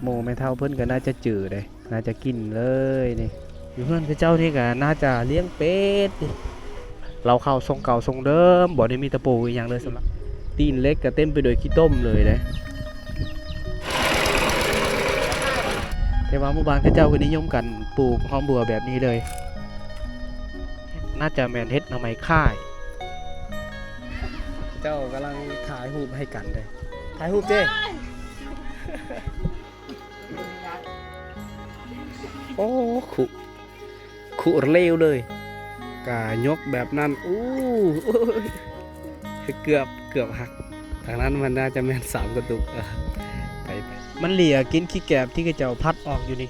ໝູ່ແມ່ເຖົ້າເພິ່ນກໍໜ້າຈະຈື່ເດ້ ໜ້າຈະກິນເລີຍນີ້. ຢູ່ເຮືອນເຂົາເຈົ້ານີ້ກໍໜ້າຈະລ້ຽງເປັດນີ້. ເລົ້າເຂົ້າຊົງເກົ່າຊົງເດີມ ບໍ່ໄດ້ມີຕະປູອີ່ຫຍັງເລີຍ. ສຳລັບຕີນເຫຼັກກໍເຕັມໄປດ້ວຍຂີ້ຕົມເລີຍເດ້. ແຕ່ວ່າໝູ່ບ້ານເຂົາເຈົ້າກໍນິຍົມກັນປູກຫອມບົວແບບນີ້ເລີຍ. ໜ້າຈະແມ່ນເຫັດໜໍ່ໄມ້ຂາຍ. ເຈົ້າກຳລັງຖ່າຍຮູບໃຫ້ກັນເດ້. ຖ່າຍຮູບເດ້. ໂອ້ ຄຸ ຄຸເລວເລີຍ. ກະຍົກແບບນັ້ນ. ໂອ້ ເກືອບ ເກືອບຫັກ. ທາງນັ້ນມັນໜ້າຈະແມ່ນສາມກະຕຸກ. ເອີ ໄປ ໄປ. ມັນເຫຼຍກິນຂີ້ແກບທີ່ເຂົາເຈົ້າພັດອອກຢູ່ນີ້.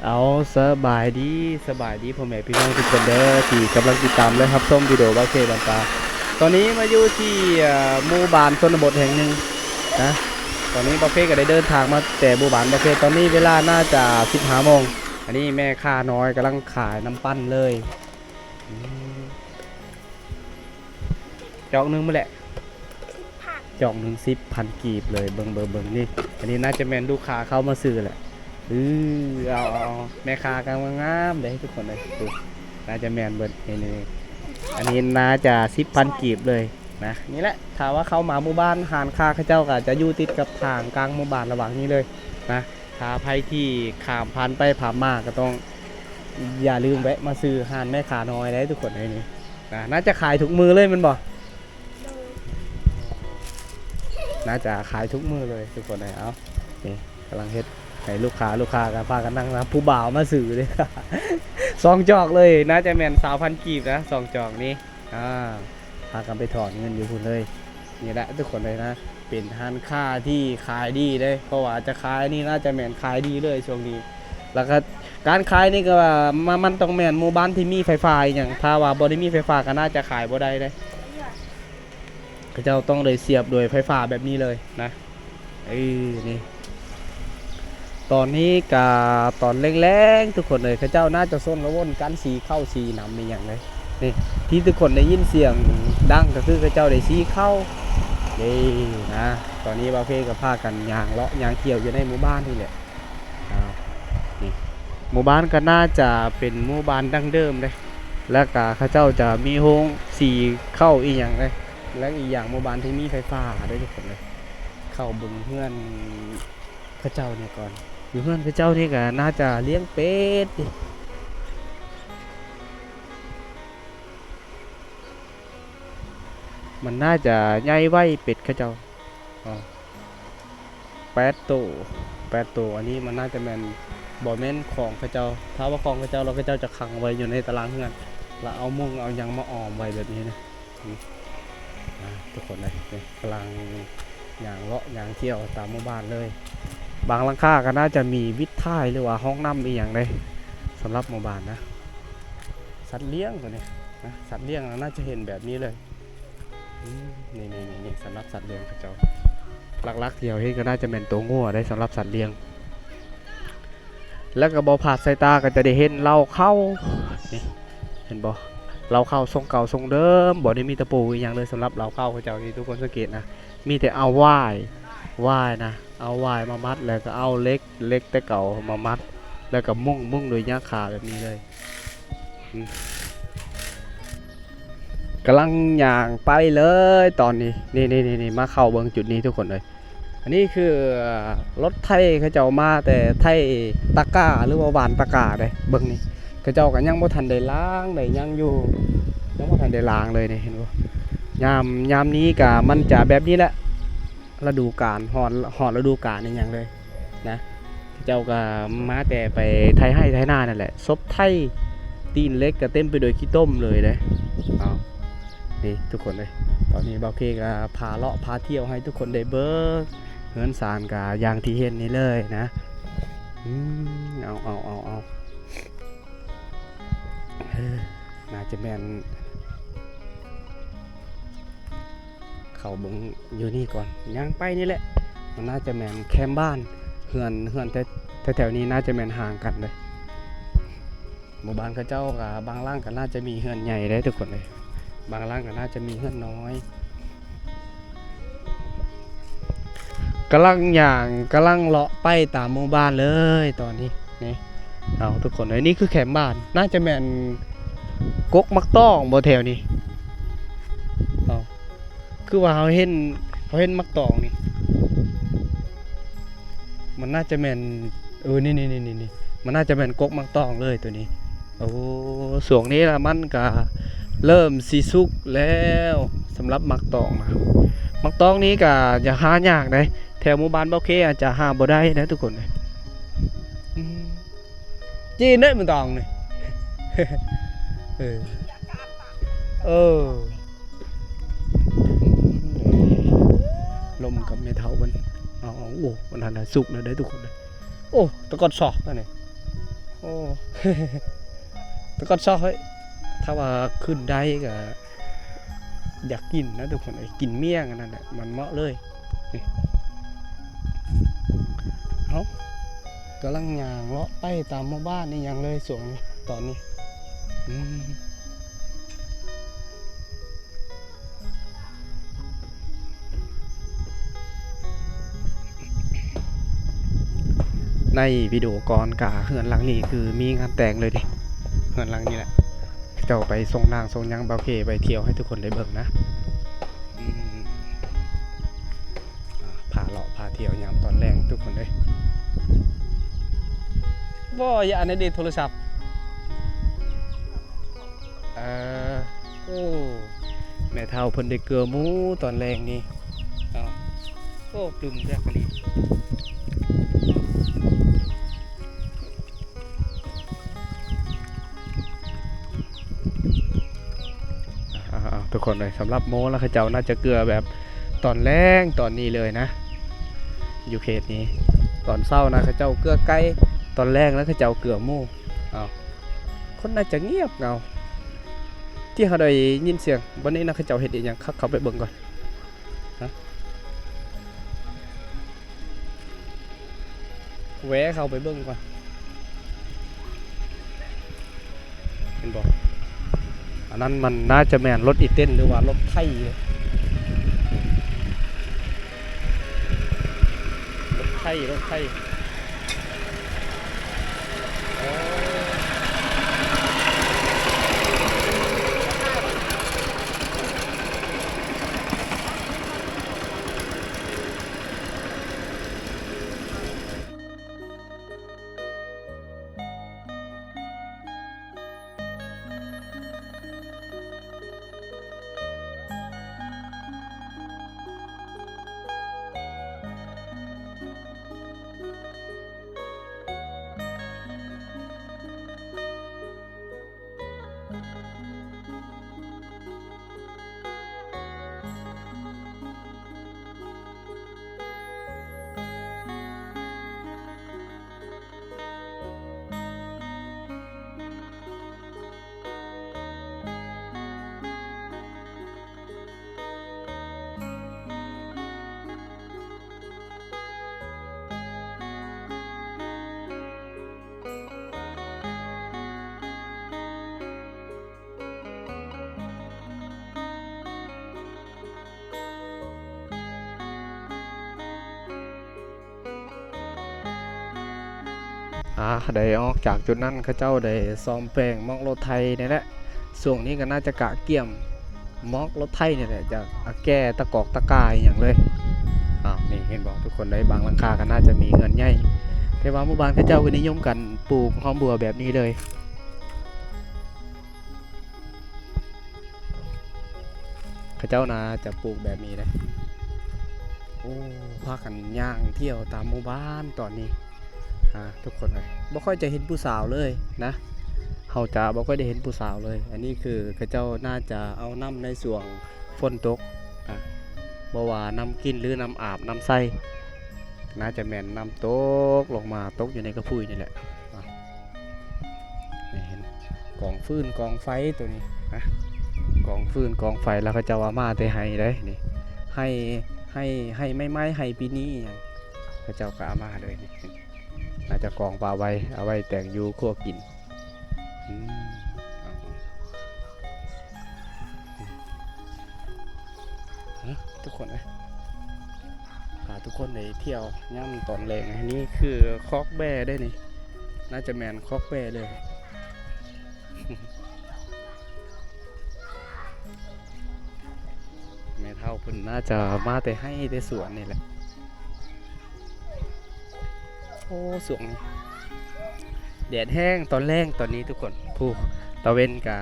ເອົາ ສະບາຍດີ ສະບາຍດີພໍ່ແມ່ພີ່ນ້ອງທຸກຄົນເດີ ທີ່ກຳລັງຕິດຕາມ ແລະ ຮັບຊົມວິດີໂອບ່າວເຄບານປາ. ຕອນນີ້ມາຢູ່ທີ່ ເອີ ໝູ່ບ້ານຊົນນະບົດແຫ່ງໜຶ່ງນະ. ຕອນນີ້ບ່າວເຄກໍໄດ້ເດີນທາງມາແຕ່ໝູ່ບ້ານບ່າວເຄ. ຕອນນີ້ເວລາໜ້າຈະສິບຫ້າໂມງ. ອັນນີ້ແມ່ຄ້ານ້ອຍກຳລັງຂາຍນ້ຳປັ່ນເລີຍ. ອືມ ຈອກໜຶ່ງໝົດແຫຼະ ສິບພັນ ຈອກໜຶ່ງສິບພັນກີບເລີຍ. ເບິ່ງ ເບິ່ງ ເບິ່ງນີ້ ອັນນີ້ໜ້າຈະແມ່ນລູກຄ້າເຂົ້າມາຊື້ແຫຼະ. ອື ເອົາ ເອົາ ເອົາ ແມ່ຄ້າກໍງາມເດ້ທຸກຄົນເອີຍ. ໜ້າຈະແມ່ນເບິດນີ້ ນີ້ ອັນນີ້ໜ້າຈະສິບພັນກີບເລີຍນະ. ນີ້ແຫຼະ ຖ້າວ່າເຂົ້າມາໝູ່ບ້ານ ຮ້ານຄ້າເຂົາເຈົ້າກໍຈະຢູ່ຕິດກັບທາງກາງໝູ່ບ້ານລະຫວ່າງນີ້ເລີຍນະ. ຖ້າໃຜທີ່ຂ້າມຜ່ານໄປຜ່ານມາກໍຕ້ອງຢ່າລືມແວະມາຊື້ຮ້ານແມ່ຄ້ານ້ອຍໄດ້ທຸກຄົນເອີຍນີ້ນະ. ໜ້າຈະຂາຍທຸກມື້ເລີຍແມ່ນບໍ່? ໂດຍ ໜ້າຈະຂາຍທຸກມື້ເລີຍທຸກຄົນເອີຍ. ເອົາ ນີ້ກຳລັງເຮັດໃຫ້ລູກຄ້າ ລູກຄ້າກໍພາກັນນັ່ງນຳ ຜູ້ບ່າວມາຊື້ເດ້ ສອງຈອກເລີຍ. ໜ້າຈະແມ່ນຊາວພັນກີບນະ ສອງຈອກນີ້. ອາ ພາກັນໄປຖອນເງິນຢູ່ພຸ້ນເລີຍ. ນີ້ແຫຼະທຸກຄົນເອີຍນະ ເປັນຮ້ານຄ້າທີ່ຂາຍດີເດ້ ເພາະວ່າຈະຂາຍນີ້ໜ້າຈະແມ່ນຂາຍດີເລີຍຊ່ວງນີ້. ແລ້ວກໍການຂາຍນີ້ກໍວ່າ ມັນ ມັນຕ້ອງແມ່ນໝູ່ບ້ານທີ່ມີໄຟຟ້າອີ່ຫຍັງ ຖ້າວ່າບໍ່ໄດ້ມີໄຟຟ້າກໍໜ້າຈະຂາຍບໍ່ໄດ້ເດ້. ເຂົາເຈົ້າຕ້ອງໄດ້ສຽບໂດຍໄຟຟ້າແບບນີ້ເລີຍນະ. ເອີ ນີ້ ຕອນນີ້ກະຕອນແລງໆ ທຸກຄົນເອີຍ ເຂົາເຈົ້າໜ້າຈະຊົນລະວົນກັນສີເຂົ້າສີນ້ຳອີ່ຫຍັງເລີຍ. ນີ້ ທີ່ທຸກຄົນໄດ້ຍິນສຽງດັງກໍຄືເຂົາເຈົ້າໄດ້ສີເຂົ້າເດ້ນະ. ຕອນນີ້ບ່າວເຄກໍພາກັນຍ່າງເລາະຍ່າງທ່ຽວຢູ່ໃນໝູ່ບ້ານນີ້ແຫຼະ. ອ່າ ນີ້ ໝູ່ບ້ານກໍໜ້າຈະເປັນໝູ່ບ້ານດັ້ງເດີມເດ້ ແລ້ວກະເຂົາເຈົ້າຈະມີໂຮງສີເຂົ້າອີ່ຫຍັງເດ້. ແລະ ອີກຢ່າງໝູ່ບ້ານທີ່ມີໄຟຟ້າເດ້ທຸກຄົນເອີຍ. ເຂົ້າເບິ່ງເຮືອນເຂົາເຈົ້ານີ້ກ່ອນ. ຢູ່ເຮືອນເຂົາເຈົ້ານີ້ກໍໜ້າຈະລ້ຽງເປັດນີ້. ມັນໜ້າຈະໃຫຍ່ໄວເປັດເຂົາເຈົ້າ. ອໍ ແປດໂຕ ແປດໂຕ. ອັນນີ້ມັນໜ້າຈະແມ່ນ ບໍ່ແມ່ນຂອງເຂົາເຈົ້າ. ຖ້າວ່າຂອງເຂົາເຈົ້າ ແລ້ວເຂົາເຈົ້າຈະຂັງໄວ້ຢູ່ໃນຕາລາງເຮືອນ ແລ້ວເອົາມຸ້ງເອົາຫຍັງມາອ້ອມໄວ້ແບບນີ້ນະ. ອາ ທຸກຄົນເອີຍ ນີ້ກຳລັງຍ່າງເລາະຍ່າງທ່ຽວຕາມໝູ່ບ້ານເລີຍ. ບາງຫຼັງຄາກໍໜ້າຈະມີວິດຖ່າຍ ຫຼືວ່າຫ້ອງນ້ຳອີ່ຫຍັງເດ້ ສຳລັບໝູ່ບ້ານນະ. ສັດລ້ຽງຕົວນີ້ນະ ສັດລ້ຽງໜ້າຈະເຫັນແບບນີ້ເລີຍ. ອືມ ນີ້ໆໆ ສຳລັບສັດລ້ຽງເຂົາເຈົ້າ ຫຼັກໆ ທີ່ເຮົາເຫັນກໍໜ້າຈະແມ່ນໂຕງົວໄດ໋ ສຳລັບສັດລ້ຽງ. ແລ້ວກໍບໍ່ພາດສາຍຕາກໍຈະໄດ້ເຫັນເລົ້າເຂົ້າ ນີ້ ເຫັນບໍ່? ເລົ້າເຂົ້າຊົງເກົ່າຊົງເດີມ ບໍ່ໄດ້ມີຕະປູອີ່ຫຍັງເລີຍ. ສຳລັບເລົ້າເຂົ້າເຂົາເຈົ້ານີ້ ທຸກຄົນສັງເກດນະ ມີແຕ່ເອົາຫວາຍ ຫວາຍນະ ເອົາຫວາຍມາມັດ ແລ້ວກໍເອົາເຫຼັກ ເຫຼັກແຕ່ເກົ່າມາມັດ ແລ້ວກໍມຸງ ມຸງດ້ວຍຫຍ້າຄາແບບນີ້ເລີຍ. ອືມ ກຳລັງຍ່າງໄປເລີຍຕອນນີ້ ນີ້ໆໆ ມາເຂົ້າເບິ່ງຈຸດນີ້ທຸກຄົນເອີຍ. ອັນນີ້ຄືລົດໄຖເຂົາເຈົ້າມາແຕ່ໄຖຕະກາ ຫຼືວ່າຫວ່ານຕະກາເດ້. ເບິ່ງນີ້ ເຂົາເຈົ້າກໍຍັງບໍ່ທັນໄດ້ລ້າງໄດ້ຫຍັງຢູ່ ຍັງບໍ່ທັນໄດ້ລ້າງເລີຍນີ້ ເຫັນບໍ່? ຍາມ ຍາມນີ້ກໍມັນຈະແບບນີ້ແຫຼະ ລະດູການ ຮອດ ຮອດລະດູການອີ່ຫຍັງເລີຍ. ນະ ເຂົາເຈົ້າກໍມາແຕ່ໄປໄຖໄຮ່ໄຖນານັ້ນແຫຼະ ສົບໄຖ ຕີນເຫຼັກກໍເຕັມໄປດ້ວຍຂີ້ຕົມເລີຍເດ້. ເອົາ ນີ້ທຸກຄົນເອີຍ ຕອນນີ້ບ່າວເຄກໍພາເລາະພາທ່ຽວໃຫ້ທຸກຄົນໄດ້ເບິ່ງ ເຮືອນຊານກໍຢ່າງທີ່ເຫັນນີ້ເລີຍນະ. ອືມ ເອົາ ເອົາ ເອົາ ເອົາ ເອີ ໜ້າຈະແມ່ນ ເອົາເບິ່ງຢູ່ນີ້ກ່ອນ ຍ່າງໄປນີ້ແຫຼະ ມັນໜ້າຈະແມ່ນແຄມບ້ານ ເຮືອນ ເຮືອນແຖວ ແຖວໆນີ້ໜ້າຈະແມ່ນຫ່າງກັນເດ້. ໝູ່ບ້ານເຂົາເຈົ້າກໍບາງຫຼັງກໍໜ້າຈະມີເຮືອນໃຫຍ່ເດ້ທຸກຄົນເອີຍ ບາງຫຼັງກໍໜ້າຈະມີເຮືອນນ້ອຍ. ກຳລັງຍ່າງ ກຳລັງເລາະໄປຕາມໝູ່ບ້ານເລີຍຕອນນີ້ ນີ້ ເອົາ ທຸກຄົນເອີຍ ນີ້ຄືແຄມບ້ານ ໜ້າຈະແມ່ນກົກໝາກຕອງບໍ່ແຖວນີ້ ເອົາ ຄືວ່າເຮົາເຫັນ ເຮົາເຫັນໝາກຕອງນີ້ ມັນໜ້າຈະແມ່ນ ເອີ ນີ້ໆໆໆ ມັນໜ້າຈະແມ່ນກົກໝາກຕອງເລີຍໂຕນີ້. ໂອ້ ຊ່ວງນີ້ລະມັນກະເລີ່ມຊິສຸກແລ້ວ ສຳລັບໝາກຕອງນະ ໝາກຕອງນີ້ກະຢາກຫາຍາກເດ້ ແຖວໝູ່ບ້ານເບົາເຄອາດຈະຫາບໍ່ໄດ້ນະທຸກຄົນເອີຍ. ອືມ ຈີນເດ້ໝາກຕອງນີ້ ເອີ ເອີ ລົມກັບແມ່ເຖົ້າເພິ່ນ ເອົາ ເອົາ ໂອ້ ມັນຫັ້ນນະ ສຸກແລ້ວເດ້ທຸກຄົນເອີຍ. ໂອ້ ຕະກອດຊອກອັນນີ້ ໂອ້ ຕະກອດຊອກເຮີ້ຍ ຖ້າວ່າຂຶ້ນໄດ້ກໍຢາກກິນນະທຸກຄົນເອີຍ ກິນມ້ຽງອັນນັ້ນແຫຼະ ມັນເໝາະເລີຍ. ນີ້ ເຮົາກຳລັງຍ່າງເລາະໄປຕາມໝູ່ບ້ານນີ້ຫຍັງເລີຍ ຊ່ວງນີ້ ຕອນນີ້ ອືມ. ໃນວິດີໂອກ່ອນກະເຮືອນຫຼັງນີ້ຄືມີງານແຕ່ງເລີຍເດ້ ເຮືອນຫຼັງນີ້ແຫຼະ ເຂົາເຈົ້າໄປສົ່ງນາງສົ່ງຫຍັງ ເບົາເຄໄປທ່ຽວໃຫ້ທຸກຄົນໄດ້ເບິ່ງນະ ອືມ ອ່າ ພາເລາະພາທ່ຽວຍາມຕອນແລງທຸກຄົນເອີຍ. ບໍ່ ຢ່າ ອັນນັ້ນເດ້ ໂທລະສັບ ເອີ ໂອ້ ແມ່ເຖົ້າເພິ່ນໄດ້ເກືອໝູຕອນແລງນີ້ ເອົາ ໂອ້ ປຶ້ມແທ້ອີ່ຫຼີ. ເອົາໆໆ ທຸກຄົນເອີຍ ສຳລັບໂມລະເຂົາເຈົ້າໜ້າຈະເກືອແບບຕອນແລງຕອນນີ້ເລີຍນະ ຢູ່ເຂດນີ້ ຕອນເຊົ້ານະເຂົາເຈົ້າເກືອໄກ່ ຕອນແລງລະເຂົາເຈົ້າເກືອໝູ. ເອົາ ຄົນໜ້າຈະງຽບເຫງົາ ທີ່ເຮົາໄດ້ຍິນສຽງ ບັດນີ້ນະເຂົາເຈົ້າເຮັດອີ່ຫຍັງຄັກ ເຂົ້າໄປເບິ່ງກ່ອນ. ຮະ ແວະເຂົ້າໄປເບິ່ງກ່ອນ ເຫັນບໍ່? ອັນນັ້ນມັນໜ້າຈະແມ່ນລົດອີເຕັນ ຫຼືວ່າລົດໄຖ ລົດໄຖ ລົດໄຖ. ອາ ໄດ້ອອກຈາກຈຸດນັ້ນ ເຂົາເຈົ້າໄດ້ສ້ອມແປງໝອກລົດໄຖນີ້ແຫຼະ. ຊ່ວງນີ້ກໍໜ້າຈະກະກຽມໝອກລົດໄຖນີ້ແຫຼະ ຈະ ອາ ແກ່ຕະກອກຕະກາອີ່ຫຍັງເລີຍ. ອາ ນີ້ເຫັນບໍ່ທຸກຄົນເອີຍ ບາງຫຼັງຄາກໍໜ້າຈະມີເຮືອນໃຫຍ່ ແຕ່ວ່າໝູ່ບ້ານເຂົາເຈົ້າກໍນິຍົມກັນປູກຫອມບົວແບບນີ້ເລີຍ. ເຂົາເຈົ້າໜ້າຈະປູກແບບນີ້ເດ້. ໂອ້ ພາກັນຍ່າງທ່ຽວຕາມໝູ່ບ້ານຕອນນີ້ ອາ ທຸກຄົນເອີຍ ບໍ່ຄ່ອຍຈະເຫັນຜູ້ສາວເລີຍນະ ເຮົາຈະບໍ່ຄ່ອຍໄດ້ເຫັນຜູ້ສາວເລີຍ. ອັນນີ້ຄືເຂົາເຈົ້າໜ້າຈະເອົານ້ຳໃນຊ່ວງຝົນຕົກ ອາ ບໍ່ວ່ານ້ຳກິນ ຫຼື ນ້ຳອາບ ນ້ຳໃຊ້ ໜ້າຈະແມ່ນນ້ຳຕົກລົງມາ ຕົກຢູ່ໃນກະພຸ້ຍນີ້ແຫຼະ. ນີ້ເຫັນກອງຟືນກອງໄຟໂຕນີ້ນະ ກອງຟືນກອງໄຟ ແລ້ວເຂົາເຈົ້າເອົາມາແຕ່ໄຮ່ເດ້ນີ້. ເ ໄຮ່ ໄຮ່ ໄຮ່ໄມ້ໆ ໄຮ່ປີນີ້ຫຍັງ ເຂົາເຈົ້າກໍເອົາມາເລີຍນີ້. ໜ້າຈະກອງປະໄວ້ ເອົາໄວ້ແຕ່ງຢູ່ຄົວກິນ. ອືມ ເອົາ ເອົາ ເອົາ ທຸກຄົນເອີຍ ພາທຸກຄົນໄດ້ທ່ຽວຍາມຕອນແລງ. ອັນນີ້ຄືຄອກແບ້ເດ້ນີ້ ໜ້າຈະແມ່ນຄອກແບ້ເລີຍ. ແມ່ເຖົ້າເພິ່ນໜ້າຈະມາແຕ່ໄຮ່ແຕ່ສວນນີ້ແຫຼະ. ໂອ້ ຊ່ວງນີ້ແດດແຮງຕອນແລງຕອນນີ້ທຸກຄົນ. ຜູ້ ຕາເວັນກະ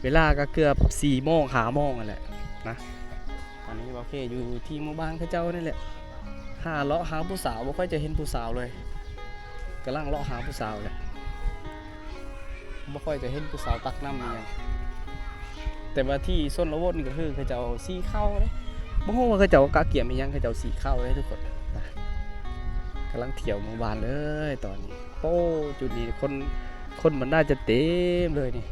ເວລາກະເກືອບສີ່ໂມງ ຫ້າໂມງຫັ້ນແຫຼະນະ. ອັນນີ້ບ່າວເຄຢູ່ທີ່ໝູ່ບ້ານເຂົາເຈົ້ານີ້ແຫຼະ ຫາເລາະຫາຜູ້ສາວ ບໍ່ຄ່ອຍຈະເຫັນຜູ້ສາວເລີຍ. ກຳລັງເລາະຫາຜູ້ສາວແຫຼະ ບໍ່ຄ່ອຍຈະເຫັນຜູ້ສາວຕັກນ້ຳອີ່ຫຍັງ. ແຕ່ວ່າທີ່ຊົນລະວົນກໍຄືເຂົາເຈົ້າສີເຂົ້າເດ້ ບໍ່ຮູ້ວ່າເຂົາເຈົ້າກະກຽມອີ່ຫຍັງ ເຂົາເຈົ້າສີເຂົ້າເດ້ທຸກຄົນ. ກຳລັງທ່ຽວໝູ່ບ້ານເລີຍຕອນນີ້. ໂອ້ ຈຸດນີ້ຄົນ ຄົນມັນໜ້າຈະເຕັມເລີຍນີ້.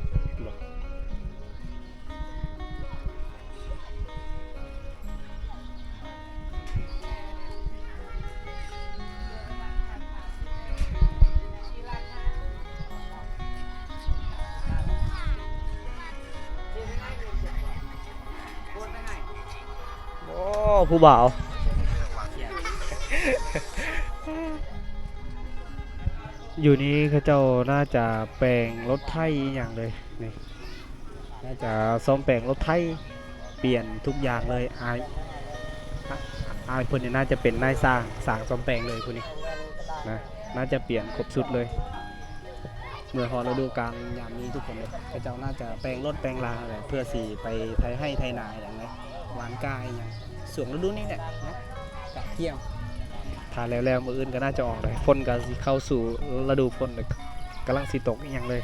ໂອ້ ຜູ້ບ່າວ ຢູ່ນີ້ເຂົາເຈົ້າໜ້າຈະແປງລົດໄຖອີ່ຫຍັງເລີຍນີ້. ໜ້າຈະສ້ອມແປງລົດໄຖ ປ່ຽນທຸກຢ່າງເລີຍ. ອ້າຍ ອ້າຍເພິ່ນນີ້ໜ້າຈະເປັນນາຍຊ່າງ ຊ່າງສ້ອມແປງເລີຍຜູ້ນີ້ນະ ໜ້າຈະປ່ຽນຄົບຊຸດເລີຍ. ເມື່ອຮອດລະດູການຍາມນີ້ທຸກຄົນເດ້ ເຂົາເຈົ້າໜ້າຈະແປງລົດແປງລາແຫຼະ ເພື່ອຊິໄປໄຖໄຮ່ໄຖນາຫຍັງເດ້ ຫວ່ານກ້າອີ່ຫຍັງ ຊ່ວງລະດູນີ້ແຫຼະນະ. ກະກຽມ ຖ້າແລ້ວໆ ມື້ອື່ນກໍໜ້າຈະອອກເລີຍ. ຝົນກໍຊິເຂົ້າສູ່ລະດູຝົນເລີຍ ກຳລັງຊິຕົກອີ່ຫຍັງເລີຍ.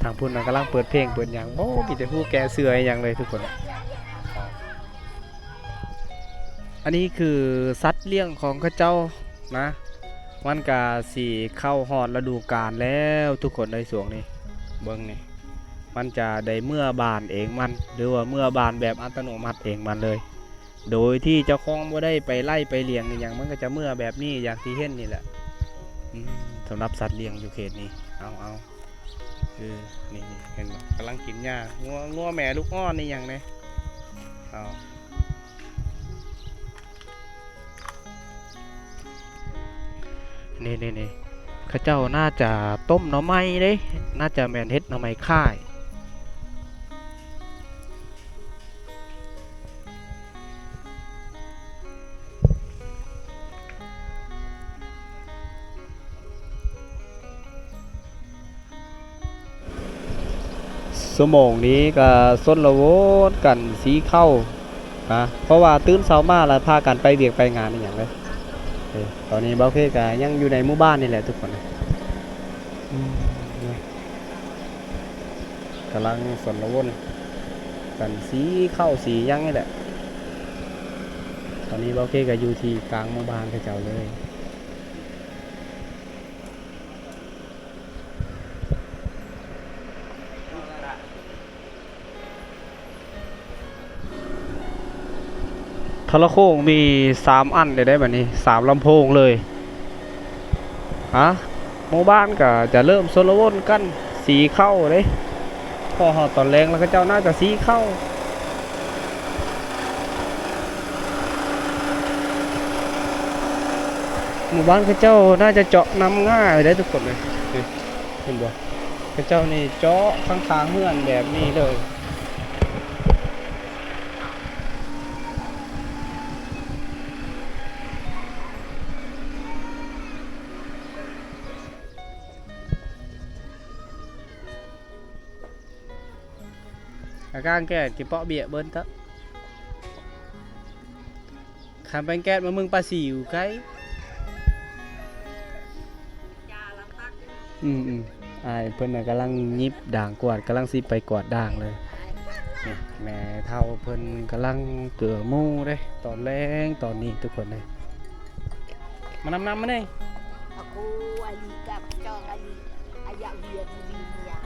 ທາງພຸ້ນນະກຳລັງເປີດເພງເປີດຫຍັງ ໂອ້ ມີແຕ່ຜູ້ແກ່ເສື້ອອີ່ຫຍັງເລີຍທຸກຄົນ. ອັນນີ້ຄືສັດລ້ຽງຂອງເຂົາເຈົ້ານະ ມັນກະຊິເຂົ້າຮອດລະດູການແລ້ວທຸກຄົນເອີຍ ຊ່ວງນີ້. ເບິ່ງນີ້ ມັນຈະໄດ້ເມືອບ້ານເອງມັນ ຫຼືວ່າເມືອບ້ານແບບອັດຕະໂນມັດເອງມັນເລີຍ. ໂດຍທີ່ເຈົ້າຂອງບໍ່ໄດ້ໄປໄລ່ໄປລ້ຽງອີ່ຫຍັງ ມັນກໍຈະເມືອແບບນີ້ຢ່າງທີ່ເຫັນນີ້ແຫຼະ. ອືມ ສຳລັບສັດລ້ຽງຢູ່ເຂດນີ້ ເອົາ ເອົາ ເອີ ນີ້ ນີ້ ເຫັນບໍ່ ກຳລັງກິນຫຍ້າ ງົວ ງົວແມ່ລູກອ່ອນນີ້ຫຍັງນີ້ ເອົາ. ນີ້ໆໆ ເຂົາເຈົ້າໜ້າຈະຕົ້ມໜໍ່ໄມ້ເດ້ ໜ້າຈະແມ່ນເຮັດໜໍ່ໄມ້ຂາຍ. ຊົ່ວໂມງນີ້ກໍຊົນລະວົນກັນສີເຂົ້ານະ ເພາະວ່າຕື່ນເຊົ້າມາແລ້ວພາກັນໄປວຽກໄປງານອີ່ຫຍັງເລີຍ. ເອີ ຕອນນີ້ບ່າວເຄກໍຍັງຢູ່ໃນໝູ່ບ້ານນີ້ແຫຼະທຸກຄົນ. ອືມ ກຳລັງຊົນລະວົນກັນສີເຂົ້າສີຫຍັງນີ້ແຫຼະ. ຕອນນີ້ບ່າວເຄກໍຢູ່ທີ່ກາງໝູ່ບ້ານເຂົາເຈົ້າເລີຍ. ໂທລະໂຄ່ງມີສາມອັນເດ້ ບັດນີ້ສາມລຳໂພງເລີຍ. ຮະ ໝູ່ບ້ານກໍຈະເລີ່ມຊົນລະວົນກັນສີເຂົ້າເດ້. ພໍຮອດຕອນແລງແລ້ວ ເຂົາເຈົ້າໜ້າຈະສີເຂົ້າ. ໝູ່ບ້ານເຂົາເຈົ້າໜ້າຈະເຈາະນ້ຳງ່າຍເດ້ທຸກຄົນເອີຍ. ນີ້ ເຫັນບໍ່? ເຂົາເຈົ້ານີ້ເຈາະຂ້າງໆເຮືອນແບບນີ້ເລີຍ. ອາການແກດກິເປາະເບຍເບິ່ນເຖາະ. ຄັນເປັນແກດມາເມືອງປາຊິວໄກ. ອືມໆ ອ້າຍເພິ່ນນະກຳລັງຫຍິບດາງກວາດ ກຳລັງຊິໄປກວາດດາງເລີຍ. ນີ້ແມ່ເຖົ້າເພິ່ນກຳລັງເກືອໝູເດ້ ຕອນແລງຕອນນີ້ທຸກຄົນເດ້. ມານຳ ນຳມານີ້. Aku ali kap cong ali ayak dia diri nia.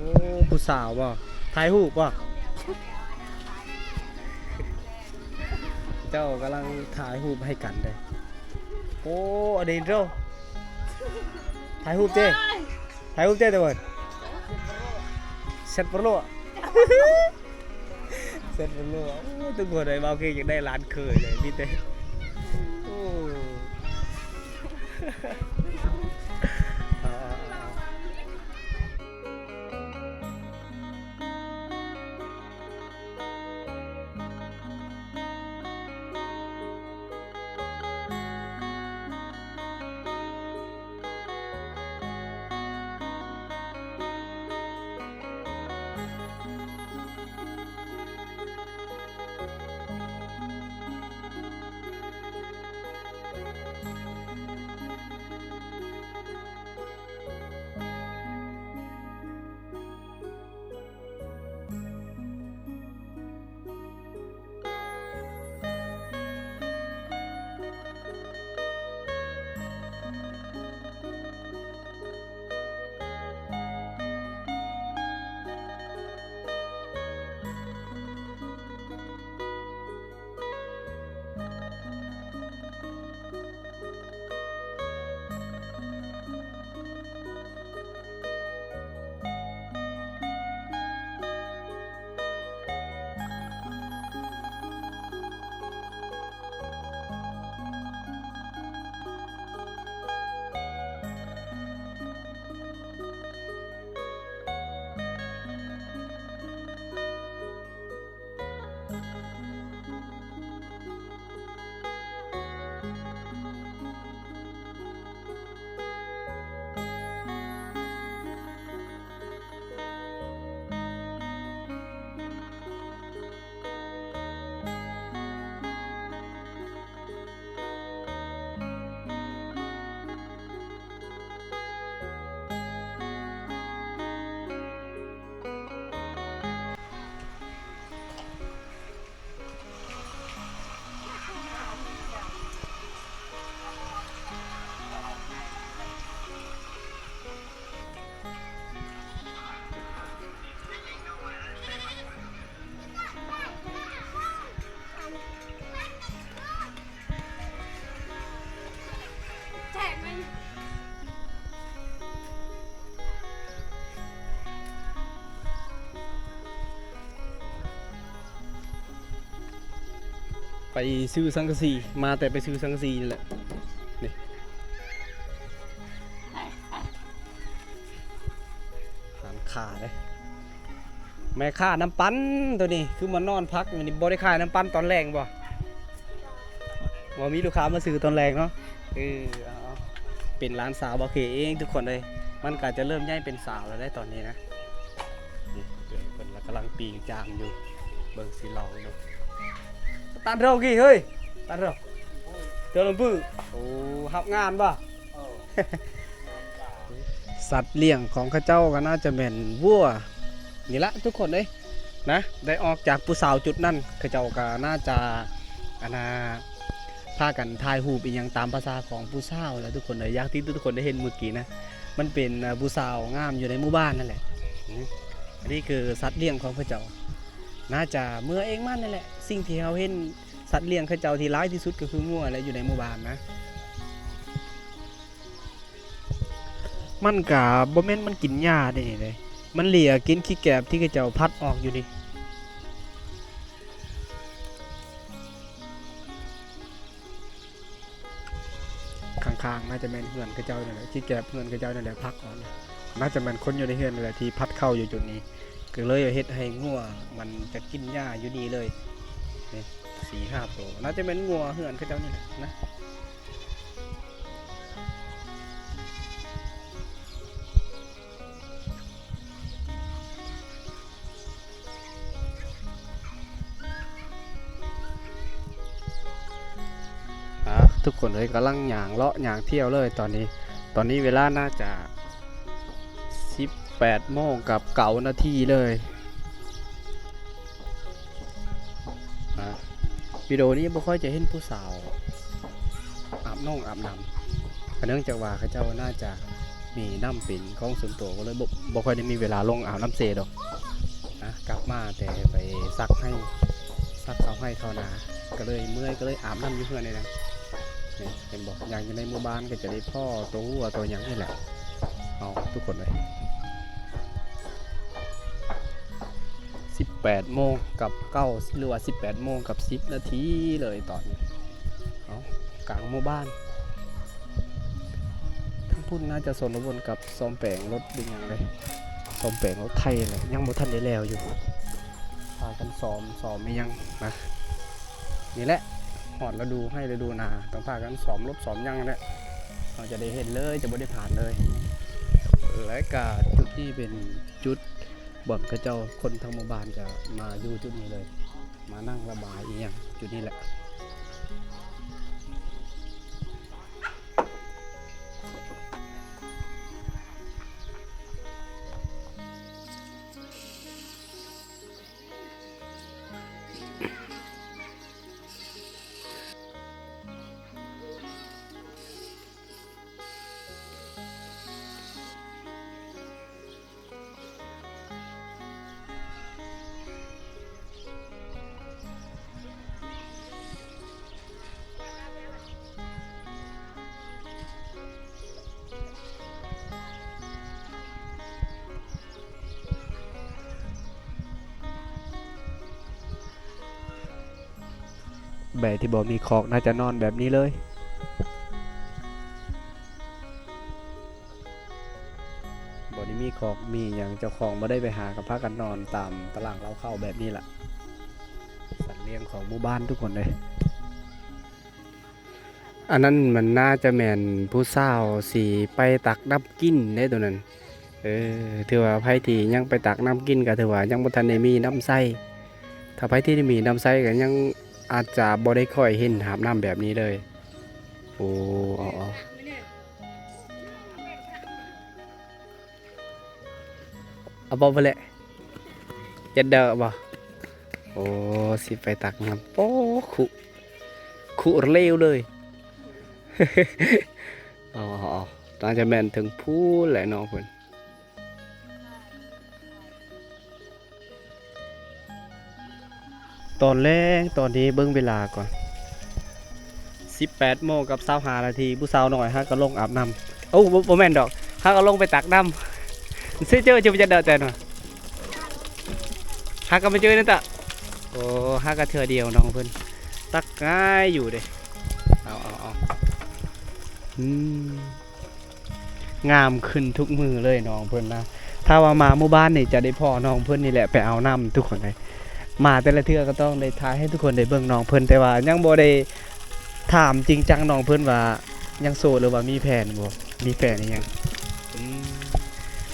ໂອ້ ຜູ້ສາວບໍ່? ຖ່າຍຮູບບໍ່? ເຈົ້າກຳລັງຖ່າຍຮູບໃຫ້ກັນເດ້. ໂອ້ ອະດີໂຕ ຖ່າຍຮູບເຈ້ ຖ່າຍຮູບເຈ້ຕະເວີນ ເຊັດປະໂລ ເຊັດປະໂລ. ໂອ້ ທຸກຄົນເອີຍ ເວົ້າຄືຢາກໄດ້ຫຼານເຂີຍເລີຍ ມີແຕ່ ໂອ້.ໄປຊື້ສັງກະສີ ມາແຕ່ໄປຊື້ສັງກະສີນີ້ແຫຼະ ນີ້ ຮ້ານຄ້າເດ້ ແມ່ຄ້ານ້ຳປັ່ນໂຕນີ້ ຄືມານອນພັກຢູ່ນີ້ ບໍ່ໄດ້ຂາຍນ້ຳປັ່ນຕອນແລງບໍ່? ບໍ່ມີລູກຄ້າມາຊື້ຕອນແລງເນາະ. ເອີ ເອົາ ເປັນຫຼານສາວບ່າວເຂເອງທຸກຄົນເອີຍ ມັນກະຈະເລີ່ມໃຫຍ່ເປັນສາວແລ້ວໄດ໋ຕອນນີ້ນະ. ນີ້ເພິ່ນລະກຳລັງປີ້ງຈາມຢູ່ ເບິ່ງຊິລອງເບິ່ງ. ຕານເທົ່າກີ້ເຮີ້ຍ ຕານເທົ່າ ເຈົ້າລຳປື ໂອ້ ຮັບງານບໍ່? ເອີ ສັດລ້ຽງຂອງເຂົາເຈົ້າກໍໜ້າຈະແມ່ນວັວນີ້ລະທຸກຄົນເອີຍນະ ໄດ້ອອກຈາກຜູ້ສາວຈຸດນັ້ນ ເຂົາເຈົ້າກໍໜ້າຈະ ອັນນ່າ ພາກັນຖ່າຍຮູບອີ່ຫຍັງຕາມພາສາຂອງຜູ້ສາວແຫຼະທຸກຄົນເອີຍ ຢ່າງທີ່ທຸກຄົນໄດ້ເຫັນມື້ກີ້ນະ ມັນເປັນ ເອີ ຜູ້ສາວງາມຢູ່ໃນໝູ່ບ້ານນັ້ນແຫຼະ. ອືມ ອັນນີ້ຄືສັດລ້ຽງຂອງເຂົາເຈົ້າ ໜ້າຈະເມືອເອງມັນນັ້ນແຫຼະ. ສິ່ງທີ່ເຮົາເຫັນ ສັດລ້ຽງເຂົາເຈົ້າທີ່ຫຼາຍທີ່ສຸດກໍຄືງົວແຫຼະ ຢູ່ໃນໝູ່ບ້ານນະ. ມັນກະບໍ່ແມ່ນມັນກິນຫຍ້າເດ້ນີ້ເດ້ ມັນເລຍກິນຂີ້ແກບທີ່ເຂົາເຈົ້າພັດອອກຢູ່ນີ້. ຂ້າງໆ ໜ້າຈະແມ່ນເຮືອນເຂົາເຈົ້ານັ້ນແຫຼະ ຂີ້ແກບເຮືອນເຂົາເຈົ້ານັ້ນແຫຼະ ພັດອອກ. ໜ້າຈະແມ່ນຄົນຢູ່ໃນເຮືອນນັ້ນແຫຼະທີ່ພັດເຂົ້າຢູ່ຈຸດນີ້ ກໍເລີຍເຮັດໃຫ້ງົວມັນຈະກິນຫຍ້າຢູ່ນີ້ເລີຍ. ນີ້ ສີ່ຫ້າໂຕ ໜ້າຈະແມ່ນງົວເຮືອນເຂົາເຈົ້ານີ້ແຫຼະນະ. ອ່າ ທຸກຄົນເອີຍ ກຳລັງຍ່າງເລາະຍ່າງທ່ຽວເລີຍຕອນນີ້. ຕອນນີ້ເວລາໜ້າຈະສິບແປດໂມງກັບເກົ້ານາທີເລີຍ. ອ່າ ວິດີໂອນີ້ບໍ່ຄ່ອຍຈະເຫັນຜູ້ສາວອາບນ້ອງອາບນ້ຳ ກໍເນື່ອງຈາກວ່າເຂົາເຈົ້າໜ້າຈະ ມີນ້ຳເປັນຂອງສ່ວນຕົວ ກໍເລີຍບໍ່ ບໍ່ຄ່ອຍໄດ້ມີເວລາລົງອາບນ້ຳເຊດອກນະ. ກັບມາແຕ່ໄປສັກໄຮ່ ສັກເຂົ້າໄຮ່ເຂົ້ານາ ກໍເລີຍເມື່ອຍ ກໍເລີຍອາບນ້ຳຢູ່ເຮືອນນີ້ນະ. ນີ້ເຫັນບໍ່ ຍ່າງຢູ່ໃນໝູ່ບ້ານກໍຈະໄດ້ພໍ້ຕົວວັວຕົວຫຍັງນີ້ແຫຼະ. ເອົາ ທຸກຄົນເອີຍ ສິບແປດໂມງກັບເກົ້າ ຫຼືວ່າສິບແປດໂມງກັບສິບນາທີເລີຍຕອນນີ້. ເອົາ ກາງໝູ່ບ້ານ ທາງພຸ້ນໜ້າຈະຊົນລະບົນກັບສ້ອມແປງລົດຫຼືຫຍັງເດ ສ້ອມແປງລົດໄຖແຫຼະ ຍັງບໍ່ທັນໄດ້ແລ້ວຢູ່ ພາກັນສ້ອມ ສ້ອມອີ່ຫຍັງນະ. ນີ້ແຫຼະ ຮອດລະດູໄຮ່ລະດູນາ ຕ້ອງພາກັນສ້ອມລົດສ້ອມຫຍັງແຫຼະ ເຮົາຈະໄດ້ເຫັນເລີຍ ຈະບໍ່ໄດ້ຜ່ານເລີຍ. ແລະກະຈຸດນີ້ເປັນຈຸດບ່ອນເຂົາເຈົ້າ ຄົນທັງໝູ່ບ້ານຈະມາຢູ່ຈຸດນີ້ເລີຍ ມານັ່ງລະບາຍອີ່ຫຍັງຈຸດນີ້ແຫຼະ. ແບບທີ່ບໍ່ມີຄອກໜ້າຈະນອນແບບນີ້ເລີຍ. ບໍ່ໄດ້ມີຄອກມີຫຍັງ ເຈົ້າຂອງບໍ່ໄດ້ໄປຫາ ກໍພາກັນນອນຕາມຕະຫຼາງເລົ້າເຂົ້າແບບນີ້ລະ. ສັດລ້ຽງຂອງໝູ່ບ້ານທຸກຄົນເອີຍ. ອັນນັ້ນມັນໜ້າຈະແມ່ນຜູ້ສາວຊິໄປຕັກນ້ຳກິນເດ້ໂຕນັ້ນ. ເອີ ຖືວ່າໃຜທີ່ຍັງໄປຕັກນ້ຳກິນ ກໍຖືວ່າຍັງບໍ່ທັນໄດ້ມີນ້ຳໃຊ້. ຖ້າໃຜທີ່ໄດ້ມີນ້ຳໃຊ້ ກໍຍັງອາດຈະບໍ່ໄດ້ຄ່ອຍເຫັນຫາບນ້ຳແບບນີ້ເລີຍ. ໂອ້ ເອົາ ເອົາ ເອົາບໍ່ ເອົາບໍ່ແຫຼະ ຢ່າເດີບໍ່. ໂອ້ ຊິໄປຕັກນ້ຳ ໂອ້ ຄຸ ຄຸເລວເລີຍ. ເອົາ ເອົາ ເອົາ ໜ້າຈະແມ່ນເທິງພູ້ນແຫຼະນ້ອງເພິ່ນ. ຕອນແລງ ຕອນນີ້ເບິ່ງເວລາກ່ອນ ສິບແປດໂມງກັບຊາວຫ້ານາທີ ຜູ້ສາວນ້ອຍຫາກໍລົງອາບນ້ຳ. ໂອ້ ບໍ່ ບໍ່ແມ່ນດອກ ຫາກໍລົງໄປຕັກນ້ຳ. ຊິເຈີ ເຈີ ຈະເດີແຕ່ນະ ຫາກໍມາເຈີນັ້ນຕະ. ໂອ້ ຫາກໍເທື່ອດຽວນ້ອງເພິ່ນ ຕັກງ່າຍຢູ່ເດ້. ເອົາ ເອົາ ເອົາ ອືມ. ງາມຂຶ້ນທຸກມື້ເລີຍນ້ອງເພິ່ນນະ. ຖ້າວ່າມາໝູ່ບ້ານນີ້ຈະໄດ້ພໍ້ນ້ອງເພິ່ນນີ້ແຫຼະໄປເອົານ້ຳທຸກຄົນເອີຍ. ມາແຕ່ລະເທື່ອກໍຕ້ອງໄດ້ຖ່າຍໃຫ້ທຸກຄົນໄດ້ເບິ່ງນ້ອງເພິ່ນ ແຕ່ວ່າຍັງບໍ່ໄດ້ຖາມຈິງຈັງນ້ອງເພິ່ນວ່າຍັງໂສດ ຫຼືວ່າມີແຟນບໍ່ ມີແຟນອີ່ຫຍັງ. ອືມ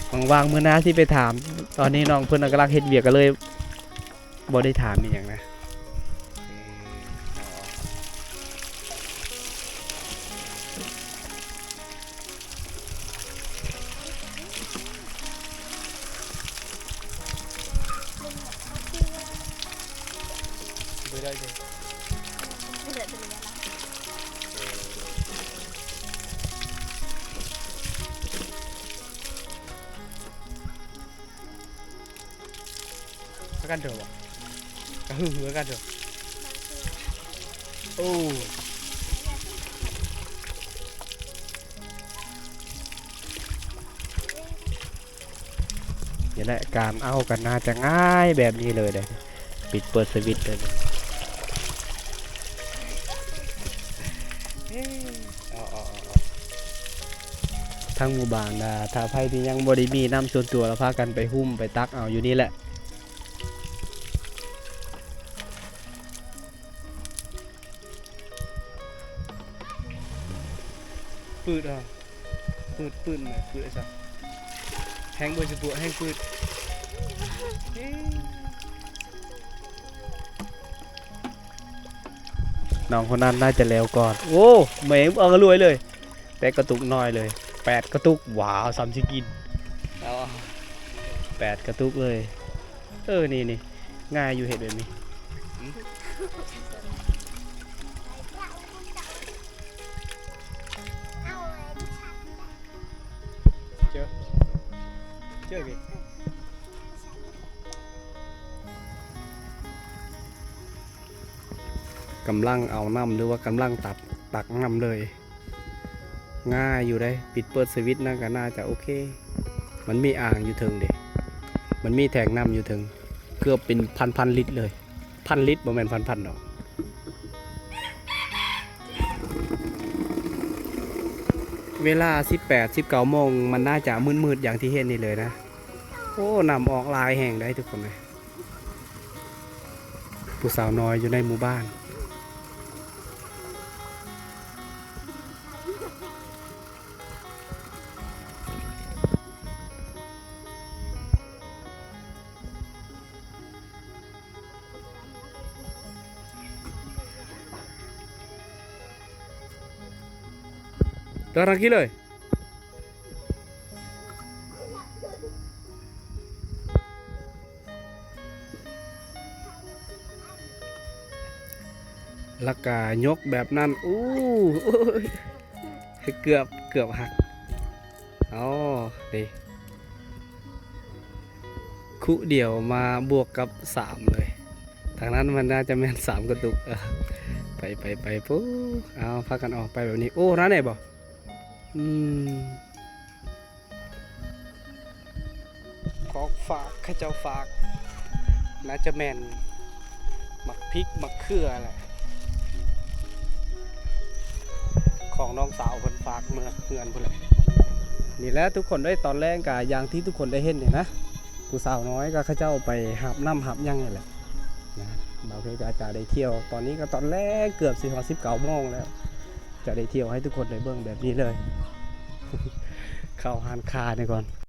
ຫວັງວ່າມື້ໜ້າຊິໄປຖາມ. ຕອນນີ້ນ້ອງເພິ່ນກຳລັງເຮັດວຽກ ກໍເລີຍ ບໍ່ໄດ້ຖາມອີ່ຫຍັງນະ. ພາກັນເດີບໍ່ ກະຫຶຫືກັນເດີ. ໂອ້ ນີ້ແຫຼະ ການເອົາກັນໜ້າຈະງ່າຍແບບນີ້ເລີຍເດ້. ປິດເປີດສະວິດເລີຍ. ເອົາ ເອົາ ເອົາ ເອົາ ທັງໝູ່ບ້ານນະ ຖ້າໃຜທີ່ຍັງບໍ່ໄດ້ມີນ້ຳສ່ວນຕົວ ລະພາກັນໄປຫຸ້ມໄປຕັກເອົາຢູ່ນີ້ແຫຼະ. ປືດເອົາ ປືດ ປືດແມ່ ປືດໄອ້ສັດ ແຮງບໍ່ສະບົວ ແຮງປືດ. ນ້ອງຄົນນັ້ນໜ້າຈະແລ້ວກ່ອນ. ໂອ້ ແມ່ເອົາລວຍເລີຍ ແຕ່ກະຕຸກນ້ອຍເລີຍ ແປດກະຕຸກ. ວ້າວ ສ່ຳຊິກິນ ເອົາ ແປດກະຕຸກເລີຍ. ເອີ ນີ້ໆ ງ່າຍຢູ່ ເຮັດແບບນີ້. ອືມ ເອົາໄວ້ ກຳລັງເອົານ້ຳ ຫຼືວ່າກຳລັງຕັກ ຕັກນ້ຳເລີຍ. ງ່າຍຢູ່ເດ້ ປິດເປີດສະວິດນັ້ນກໍໜ້າຈະໂອເຄ. ມັນມີອ່າງຢູ່ເທິງເດ້ ມັນມີແທງນ້ຳຢູ່ເທິງ ເກືອບເປັນພັນໆລິດເລີຍ. ພັນລິດ ບໍ່ແມ່ນພັນໆດອກ. ເວລາສິບແປດ ສິບເກົ້າໂມງ ມັນໜ້າຈະມືດໆຢ່າງທີ່ເຫັນນີ້ເລີຍນະ. ໂອ້ ນ້ຳອອກຫຼາຍແຮງໃດ໋ທຸກຄົນເອີຍ. ຜູ້ສາວນ້ອຍຢູ່ໃນໝູ່ບ້ານ. ແລ້ວກະຍົກແບບນັ້ນ ອູ້ ເກືອບ ເກືອບຫັກ. ອໍ ເດ້ ຄຸດຽວມາບວກກັບສາມເລີຍ. ທາງນັ້ນມັນໜ້າຈະແມ່ນສາມກະຕຸກ. ເອີ ໄປ ໄປ ໄປ ປູ້ ເອົາ ພາກັນອອກໄປແບບນີ້. ໂອ້ ນັ້ນແນ່ບໍ່? ອືມ ຂອງຝາກ ເຂົາເຈົ້າຝາກ ໜ້າຈະແມ່ນໝາກພິກ ໝາກເຂືອແຫຼະ ຂອງນ້ອງສາວເພິ່ນຝາກເມືອເຮືອນພຸ້ນແຫຼະ. ນີ້ແຫຼະທຸກຄົນເອີຍ ຕອນແລງກະຢ່າງທີ່ທຸກຄົນໄດ້ເຫັນນີ້ນະ ຜູ້ສາວນ້ອຍກະເຂົາເຈົ້າໄປຫາບນ້ຳຫາບຫຍັງນີ້ແຫຼະນະ. ບ່າວເພກະຈະໄດ້ທ່ຽວ ຕອນນີ້ກະຕອນແລງ ເກືອບຊິຮອດສິບເກົ້າໂມງແລ້ວ ຈະໄດ້ທ່ຽວໃຫ້ທຸກຄົນໄດ້ເບິ່ງແບບນີ້ເລີຍ. ເຂົ້າຮ້ານຄ້ານີ້ກ່ອນ.